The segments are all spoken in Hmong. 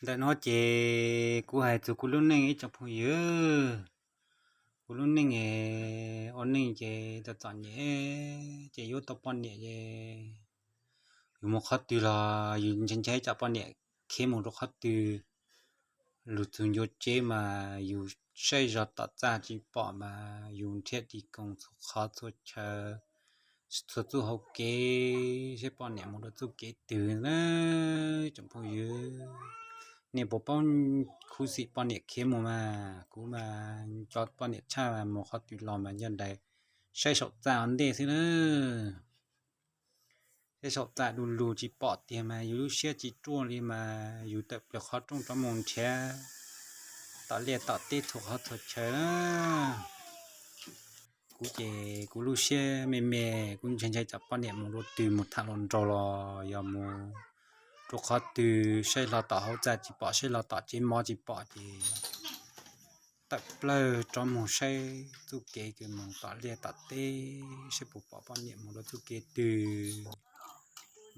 Ntawm no ces kuv hais txog kuv lub neej ib tsoom phooj ywg. Kuv lub neej es ua neej ces txom txom nyem, ces yuav tau poj niam ces yus mus qhov twg los yus ntshai ntshai tsam poj niam khiav mus rau qhov twg. Lug txug ncua tseb mas yus saib zog tom txaj tsis pom mas yus nrhiav ris koos txhua qhov txhua chaw, txhua txuj hauv kev saib poj niam mus rau txuj kev twg na. Tsoom phooj ywg, nej puas paub khuv xim poj niam khiav mus mas? Kuv mas nco poj niam tshaj mas mus qhov twg los mas nco ntsoov saib saum txaj ua ntej xwb na. Saib saum txaj du lug tsis pom tiag mas yus lub siab tsis ruaj li mas yus tawm plaws qhov rooj rov mus nrhiav tom liaj tom teb txhua qhov txhua chaw na. Kuv ces kuv lub siab me me, kuv ntshai ntshai tsam poj niam mus dua twg, mus tham hluas nraug los yog mus rau qhov twg, saib hlo tom hauv txaj tsis pom, saib hlo tom tsev mov tsis pom ces tawm plawg rov mus saib txuj kev kws mus tom liaj tom teb saib puas pom poj niam mus rau txuj kev twg.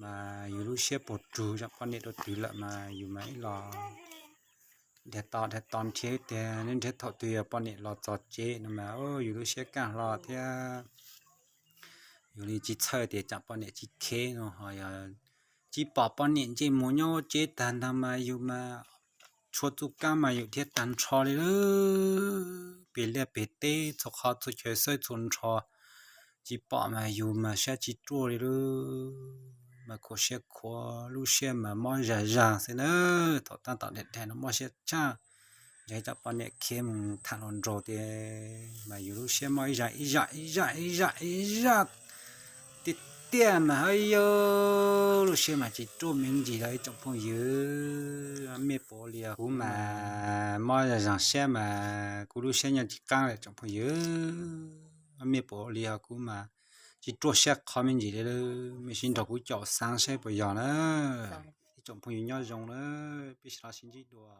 Mas yus lub siab puas rug tsam poj niam rau twg lawm mas yus mas ib los dhia to dhia to nrhiav tiag, nrhiav thaum twg yog poj niam los txog tsev no mas yus lub siab kaj hlo thiab. Yus li tsis txhawj tias tsam poj niam tsis khiav no ho yog tsis pom poj niam nce mus nyob ua tsev tag ntag mas yus mas tshuav txuj kaab mas yus dhia tag nrho li lawm. Pem liaj pem teb txhua qhov txhua chaw xawb txhua nrho tsis pom mas yus mas siab tsis ruaj li lawm. Mas khuv siab khuav, lub siab mas mob zaj zaj xwb na. Thaum tab tom dam dam no mob siab tshaj, ntshai tsam poj niam khiav mus tham hluas nraug tias mas yus lub siab mob ib zaj ib zaj ib zaj ib zaj ib zaj tiag tiag mas ha yus lub siab mas tsis ruaj me ntsis li ib tsoom phooj ywg. Mej puas li os, kuv mas mob zaj zaj siab mas kuv lub siab nyob tsis qaab li tsoom phooj ywg. Mej puas li os, kuv mas tsis ruaj siab qhov me ntsis li lawm. Mej sib nrog kuv caum xaav saib puas yog na. Ib tsoom phooj ywg nyob zoo na, peb sib los sib ntsib dua.